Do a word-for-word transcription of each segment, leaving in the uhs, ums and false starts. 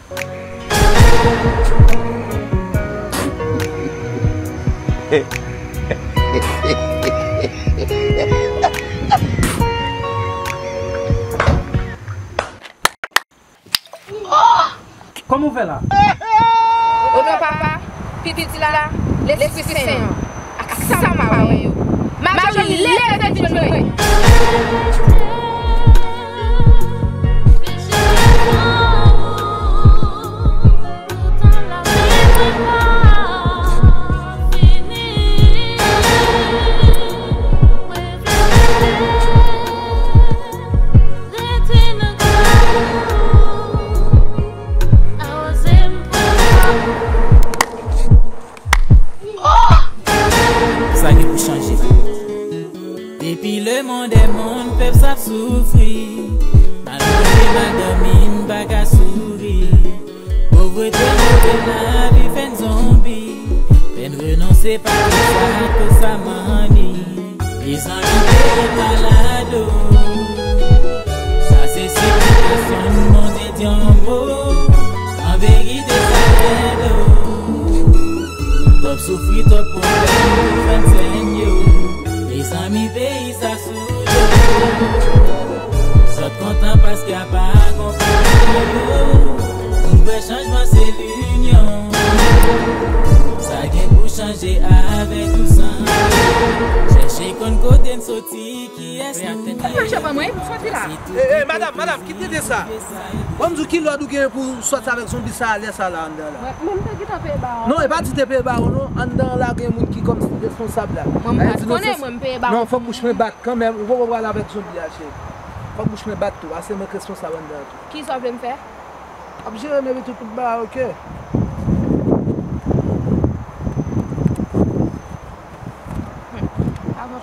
Kòman w fè la? O non Papa, Pitit la, Lespri Sen an, ak Sa Mare yo. Majoli, leve vin jwenn mwen. Sa gen pou chanje. Depi lemonn dè monn, pèp sa ap soufri. Mal manje, mal dòmi, n pa ka souri. Povrete, move lavi fè n zonbi. Fè n renonse pa tout sa ke sa mande. Mezanmi, peyi malad o. Sa se siplikasyon n, Bondye di yon mo. An verite, sa rèd o. Twòp soufri, twòp pwoblèm pou fè n sènye o. Mezanmi, peyi sa sou do. Zòt kontan paske apa konfli yo. Moun kwè chanjman se linyon. Sa gen pou chanje avèk ou san. Chèche konn kote n soti, kiyès nou ye. Mache pa mwen, pou soti la. E, e, madam, madam, kite de sa. Ban m di w ki lòd ou gen pou sòti avèk zonbi sa a lè sa la anndan la. Mwen, mwen, m te gentan peye ba w. Non, e pa di te peye ba w non. Anndan la gen moun ki kòm responsab la. Mwen, m pa konnen, mwen, m peye ba w. Non, fòk bouch mwen bat kanmenm. Ou poko pral avèk zonbi a, cheri. Fòk bouch mwen bat tou. Ase mwen k responsab anndan an tou. Kisa w vle m fè? Ap jere m epi tout, tout bagay, oke. Hmm.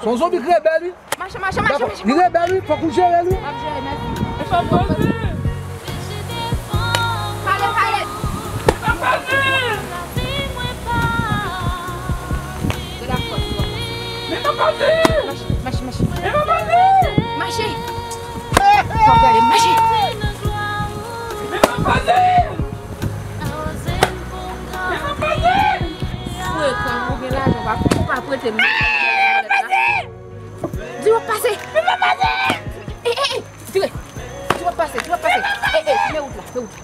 Se yon zonbi k rebèl, wi. Mache, mache, mache, mache. Li rebèl, wi. Fòk ou jere l, wi. M ap jere, mèsi. Pale, pale. Mache, mache, mache. Mache. Fòk gade, mache. Frekan, ou gen lajan, w pa, ou pa prete m. Di w ap pase. E, e, e, vire. Di w ap pase, di w ap pase. E, e, men wout la, men wout la.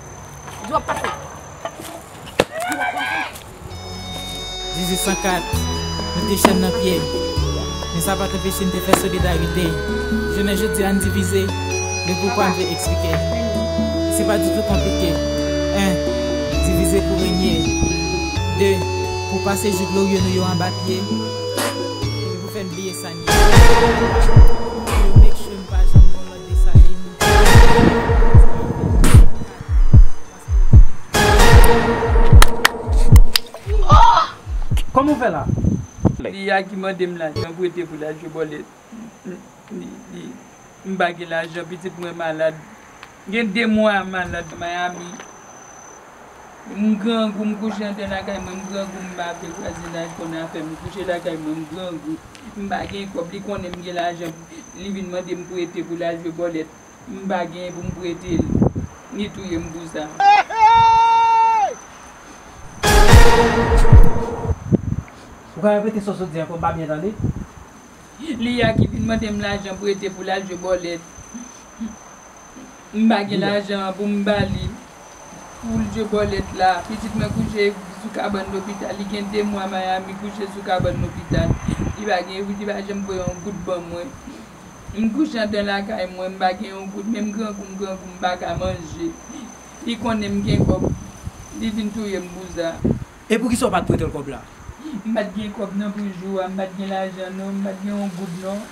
Di w ap pase. Di w ap pase. Dizuit san kat, nou te chèn nan pye. Men sa pa t anpeche n te fè solidarite. Jounen jodi a, n divize. Men poukwa, n vle eksplike. Se pa ditou konplike. En, divize pou renye. De, pou pase jou glorye nou yo anba pye. Epi pou fè n bliye sa n ye. Yo make sure n pa janm gon lòt Desalin. Kòman w fè la? Li a ki mande m lajan pou ede pou l al jwe bòlèt. Li, li, m pa gen lajan, pitit mwen malad. Gen de mwa malad Miami. M grangou, m kouche anndan lakay mwen, m grangou, m pa vle vwazinaj konn afè m, m kouche lakay mwen, m grangou. M pa gen kòb, li konnen m gen lajan, li vin mande m prete pou l al jwe bòlèt. M pa genyen pou m prete l. Li touye m pou sa. Ou ka repete sa w sot di ankò, m pa byen tande? Li a ki vin mande m lajan prete pou l al jwe bòlèt. M pa gen lajan an pou m ba li. Pou l jwe bòlèt la, pitit mwen kouche sou kabann lopital. Li gen de mwa Miami kouche sou kabann lopital. Li pa gen, li pa janm voye yon goud ban mwen. M kouche anndan lakay mwen, m pa gen yon goud, menm grangou m grangou, m pa ka manje. Li konnen m gen kòb, li vin touye m pou sa. E poukisa w pa t prete l kòb la? M pa t gen kòb nan pou jou a, m pa t gen lajan non, m pa t gen yon goud non.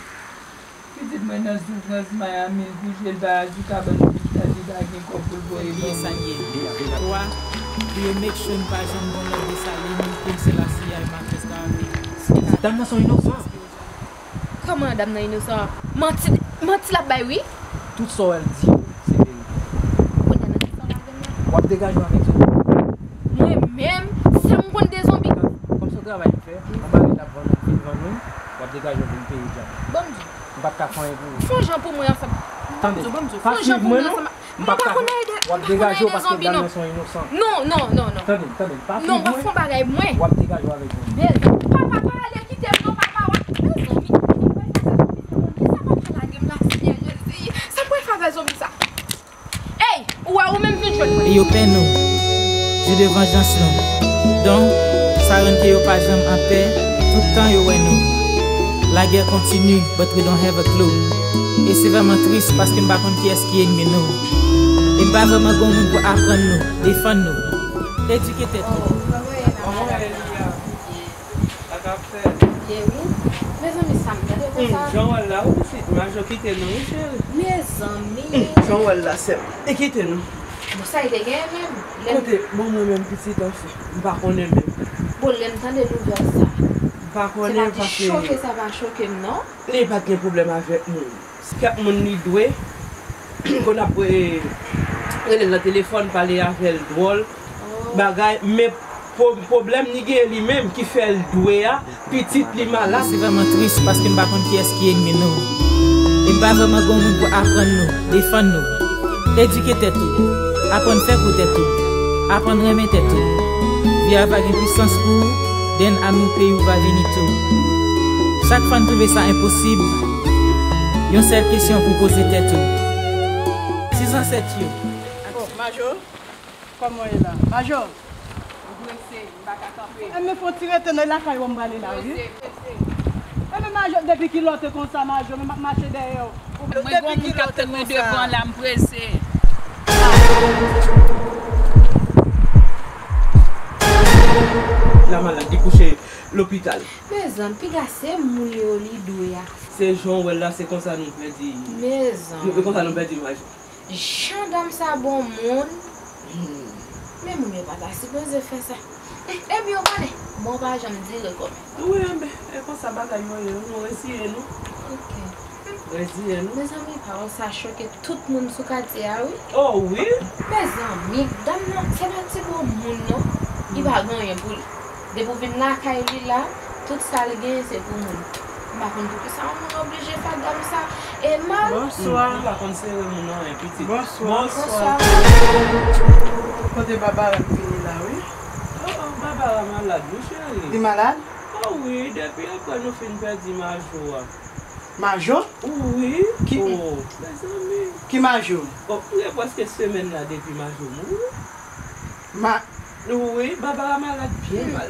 Pitit mwen nan soufrans, Miami l kouche, l pa sou kabann lopital, li pa gen kòb pou l voye ban mwen. Sa n ye. Twa, pou yo make sure n pa janm gon lòt Desalin, Queen Selassie a, Marcus Garvey. Dam nan se yon inosan. Kòman dam nan inosan? Manti, manti l ap bay wi. Tout sa w wè l di yo, se verite. Kounye a nan ki sa w avè m la? W ap degaje w avèk zonbi. Mwen menm, sèl m konn de zonbi. Kòm se yon travay m fè, yon bagay l ap vann ou, m fin vann ou, w ap degaje w pou m peye djab. Ban m di w. M p ap ka fè anyen pou ou. Fè yon jan pou mwen ansanm. Tande, pa swiv mwen non. M p ap ka fè. W ap degaje w paske dam nan se yon inosan. Non, non, non, non. Tande m, tande m. Pa swiv mwen. Non, w ap fè yon bagay mwen. W ap degaje w avèk zanmi. Men, papa, pa ale kite m non, papa. W ap, mezanmi, sa p ap fè zanmi sa. Ey, ou wè ou menm vin jwenn mwen. E yo pè nou, jou de vanjans nou. Donk, sa rann ke yo pa janm anpè, tout tan yo wè nou. La guerre continue, but we don't have a clue. E se vrèman tris paske n pa konn kiyès ki ènmi nou. E n pa vrèman gen moun pou aprann nou, defann nou, edike tèt nou. Sa k ap fèt? Byen wi. Mezanmi, sa m tande konsa. Hmm, jan w wè l la, wi, pitit. Majo kite nou, wi, cheri. Mezanmi. Hmm, jan w wè l la, sè m. E kite nou. Bon, sa li te genyen menm? Kote? Bon, mwen menm, pitit, anfen. M pa konnen menm. Bon, lè m tande nouvèl sa. M pa konnen, se pa ti choke sa pa choke m, non. Li pa t gen pwoblèm avèk moun. Kèk moun li dwe, konn ap re-, rele l nan telefòn, pale avè l dwòl, bagay, men pwo-, pwoblèm li genyen li menm ki fè l dwe a, pitit li malad. Se vrèman tris paske n pa konn kiyès ki ènmi nou. E n pa vrèman gen moun pou aprann nou, defann nou, edike tèt ou, aprann fè pou tèt ou, aprann renmen tèt ou. Vi a va gen pwisans pou ou, then amour peyi w va vini tou. Chak fwa n twouve sa enposib, yon sèl kesyon pou poze tèt ou. Si zansèt yo. Oh, Majo, kòman w ye la? Majo! Ou prese, m pa ka kanpe. Enben, fò ti rete nan lakay ou, m prale la, wi. Prese, prese. Enben, Majo, depi kilòte konsa, Majo, men m ap mache dèyè w. Mwen gen yon moun k ap tann mwen devan la, m prese. La malad, li kouche lopital. Mezanmi, piga se moun yo li dwe a. Se jan w wè l la, se konsa nou pèdi. Mezanmi. Nou, se konsa nou pèdi Majo. Jan dam sa bon moun. Hmm. Men moun yo pa ta sipoze fè sa. Epi w konnen, bon pa janm dire kòmè. Wi, enben, e konsa bagay yo ye, nou resiye nou. Ok. Resiye nou. Mezanmi, pawòl sa choke tout moun sou katye a, wi. Oh, wi. Mezanmi, dam nan, se pa ti bon moun, non. Li pa gen anyen pou li. Depi w vin lakay li la, tout sa l genyen se pou moun. M pa konn poukisa yon moun oblije fè dam sa e mal. Bonswa. M pa konn sere moun anyen, pitit. Bonswa. Bonswa. Kote Babara k vini la, wi. Oh, oh, Babara malad, wi, cheri. Li malad? Oh, wi, depi apre nou fin pèdi Majo a. Majo? Wi. Ki, oh, mezanmi. Ki Majo? Oh, gen prèske semèn la depi Majo mouri. Ma- Wi, Babara malad byen mal.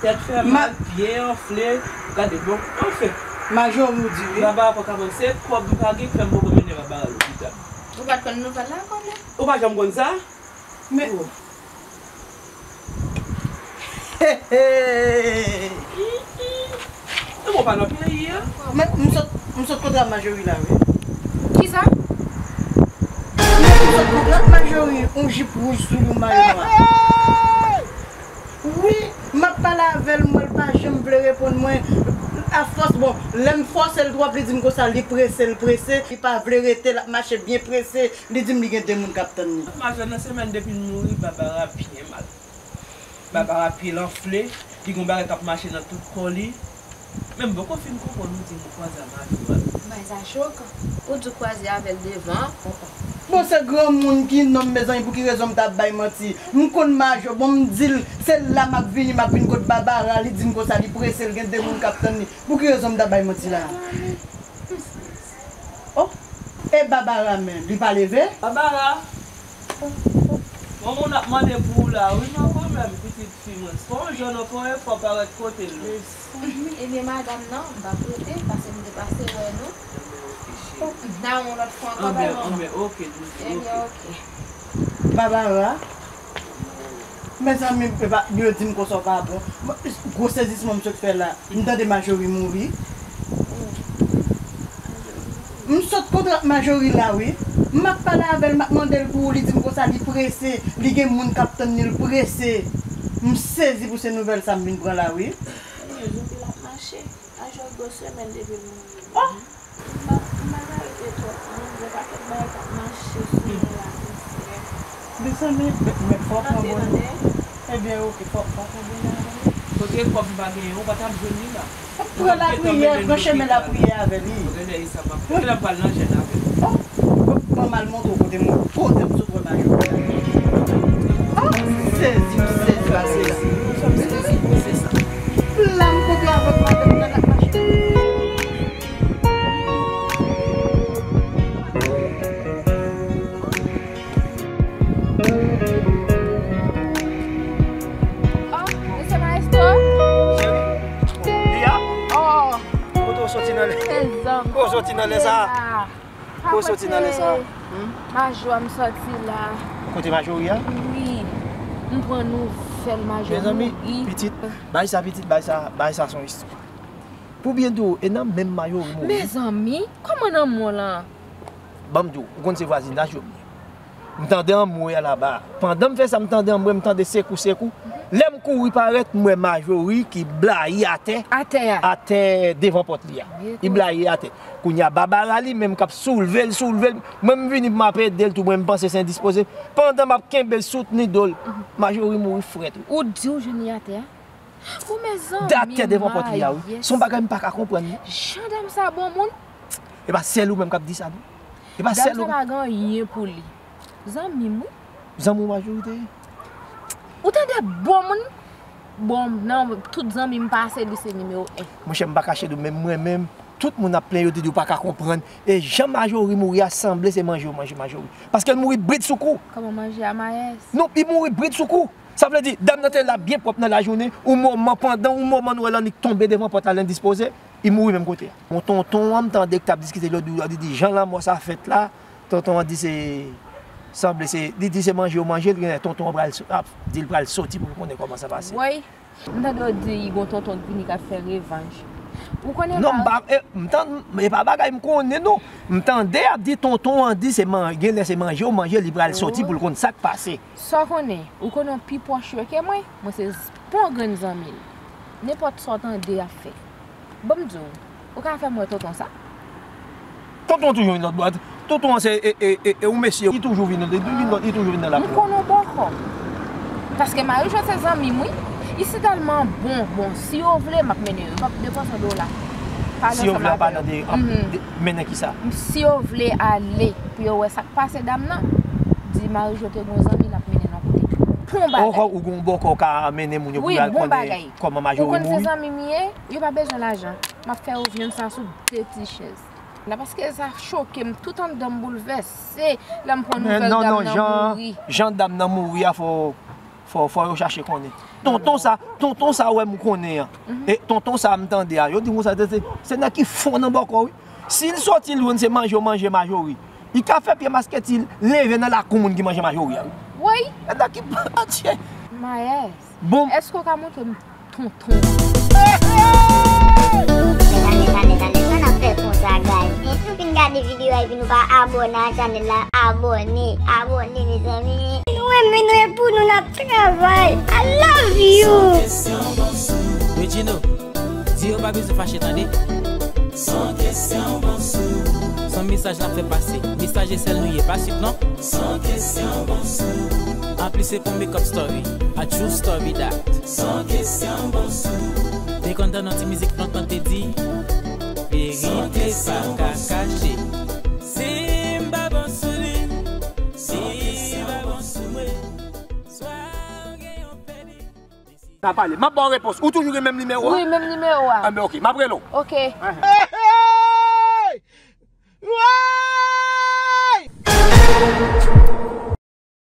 Tèt fè mal, pye anfle. Gade, bon, anfen. Majori w di wi. Babara poko ka pran, se kòb m pa gen k fè m poko mennen Babara lopital. Ou pa t konn nouvèl la, konnen? Ou pa janm konn sa? Men, oh. He, he. Epi w pa nan peyi a? Men, m sot, m sot kontre ak Majori la, wi. Kisa? Men, m sot kontre ak Majori, yon jip wouj sou li, yon mayo nwa. Wi, m ap pale avè l, m wè l pa janm vle reponn mwen. Afòs, bon, lè m fòse l twòp, li di m konsa, li prese, l prese, li pa vle rete, l ap mache byen prese. Li di m li gen de moun k ap tann li. Majò nan semèn depi l mouri, Babara byen mal. Babara pye l anfle, li gen yon bagay k ap mache nan tout kò li. Men m poko fin konprann ou di m ou kwaze ak Majò a. Bagay sa chokan. Ou di w kwaze avè l devan an. Bon, se granmoun ki nonm, mezanmi, pou ki rezon m t ap bay manti? M konn Majò, bon, m di l, se la m ap vini, m ap vin kot Babara, li di m konsa, li prese, l gen de moun k ap tann li. Pou ki rezon m t ap bay manti la? Oh, e Babara men, li pa leve? Babara! Yon moun ap mande pou ou la, wi, non, kanmenm, pitit fi mwen. Fè yon jan, non, fè yon efò parèt kote l, non. Ebyen, madanm nan, m p ap rete, paske m te pase wè nou. N a wè yon lòt fwa ankò, bye, manman. Ebyen, oke, doudou, oke. Babara, mezanmi, epa, yo di m konsa w pa bon. Gwo sezisman m sot fè la. M tande Majori mouri. M sot kontre ak Majori la, wi. M ap pale avè l, m ap mande l pou ou, li di m konsa li prese, li gen moun k ap tann li, l prese. M sezi pou se nouvèl sa m vin pran la, wi. Ebyen, jouk l ap mache. Majò gwo semèn depi l mouri. Oh! M pa, m pa ka rete twòp, non. Gen pakèt bagay k ap mache sou mwen la, mesye. Mezanmi, men, men fò w pran bon nouvèl. Ebyen, oke, fò, fò w pran bon nouvèl. Kote kòb m pa genyen, ou pa t ap jwenn li la. Pran lapriyè, pran chemen lapriyè avè li. Kote lè sa m ap fè? Lè m pral nan jèn avè l. Oh, bon, bon, Al montre w kote m, kote m sot wè Majori a. Ah, m sezi, m sezi pase la. M sezi, se sa. Plan m kontre avèk madanm nan k ap mache. Oh, mesye Maestro. Cheri. Lia? Oh. Kote w soti nan lè? Kote w soti nan lè sa? Kote w soti nan lè sa? Hmm? Majò a m soti la. Kote Majori a? Wi. M pran nouvèl Majò mouri. Mezanmi, pitit, bay sa pitit, bay sa, bay sa se yon istwa. Pou byen di w, e nan menm Majori mouri. Mezanmi, kòman nan mwen lan? Ban m di w, ou konn se vwazinaj yo m ye. M tande anmwe a laba. Pandan m fè sa, m tande anmwe, m tande sekou, sekou. Lè m kouri parèt, m wè Majori ki blayi atè. Atè a? Atè devan pòt li a. Li blayi atè. Kounye a, Babara li menm k ap soulve l, soulve l. Mwen, m vini pou m ap ede l tou, mwen, m panse se endispoze. Pandan m ap kenbe l, soutni do l, Majori mouri frèt, wi. Ou di w jwenn li atè a? Ou mezanmi, atè devan pòt li a, wi. Se yon bagay m pa ka konprann, non. Jan dam sa bon moun. E pa sèl ou menm k ap di sa, non. E pa sèl ou. Dam sa pa gen anyen pou li. Zanmi m, wi. Zanmi w Majori te ye? Ou tande bon moun? Bon, nan tout zanmi m pase, li se nimewo en. Monchè, m pa kache di w, menm mwen menm, tout moun ap plenyen, yo te di yo pa ka konprann. E jan Majori mouri a, sanble se manje yo manje Majori. Paske l mouri bridsoukou. Kòman manje a, Maes? Non, li mouri bridsoukou. Sa vle di, dam nan te la byen pwòp nan lajounen, yon moman, pandan yon moman, nou wè l annik tonbe devan pòt la, l endispoze, li mouri menm kote a. Bon, tonton an, m tande k t ap diskite lòt jou a, li di jan lanmò sa fèt la, tonton an di se, sanble se, li di se manje yo manje l, genlè tonton an pral so-, ap di l pral soti pou l konnen kòman sa pase. Woy, m tande yo di gon tonton k vini k ap fè revanj. Ou konnen non, m pa, e, m tande, e pa bagay m konnen, non. M tande y ap di tonton an di se man-, genlè se manje yo manje l, li pral soti pou l konn sa k pase. Sa w konnen, ou konnen w pi pwòch yo ke mwen, mwen se z-, bon grenn zanmi l. Nenpòt sa w tande y ap fè. Ban m di w, ou ka fè m wè tonton sa? Tonton toujou vin lòt bò. Tonton an se, e, e, e, e, yon mesye, li toujou vin, li vin lòt, li toujou vin nan lakou. M konn yon bòkò. Paske Marijò se zanmi m, wi. Li si tèlman bon, bon, si yo vle, m ap mennen yo. M ap depanse dola. Si yo vle, an palan de, de, mennen kisa? Si yo vle ale, pou yo wè sa k pase dam nan, di Marijò te gon zanmi l ap mennen nan kote. Bon bagay. Ou gon bòkò w ka mennen moun yo pou y al konnen kòman Majori mouri. Ou konn se zanmi m ye, yo pa bezwen lajan. M ap fè yo vyann sa sou de ti chèz. La paske sa choke m, tout anndan m boulvèse, lè m pran nouvèl dam nan mouri. Jan dam nan mouri a, fò, fò, fò yo chache konnen. Tonton sa, tonton sa wè m konnen an. E tonton sa m tande a, yo di konsa, se, se, se nèg ki fò nan bòkò, wi. Si l soti, l jwenn se manje yo manje Majori, li ka fè pye masketi, leve nan lakou moun ki manje Majori a, wi. Wi. E nèg ki, Bondye. Maes, bon. Èske w ka montre m tonton? Mezanmi, tande, tande, tande, sa n ap fè konsa, guys. Si w fin gade videyo a epi nou pa abòne a chanèl la, abòne, abòne, mezanmi. Nou renmen nou, e pou nou n ap travay. I love you. Regino, di yo pa bezwen fache, tande. San kesyon, bonsou. San mesaj n ap fè pase. Mesaj e sèl nou ye, pa sip non. San kesyon, bonsou. Anplis se pou make up story. A true story that. San kesyon, bonsou. Te konn tande yon ti mizik lontan te di, verite pa ka kache. Si m pa bon sou li, si m pa bon sou mwen, swa w gen yon pèdi. N a pale. M ap ba w repons. Ou toujou gen menm nimewo a? Wi, menm nimewo a. Anben, oke. M ap rele w. Oke. Hey! Woy!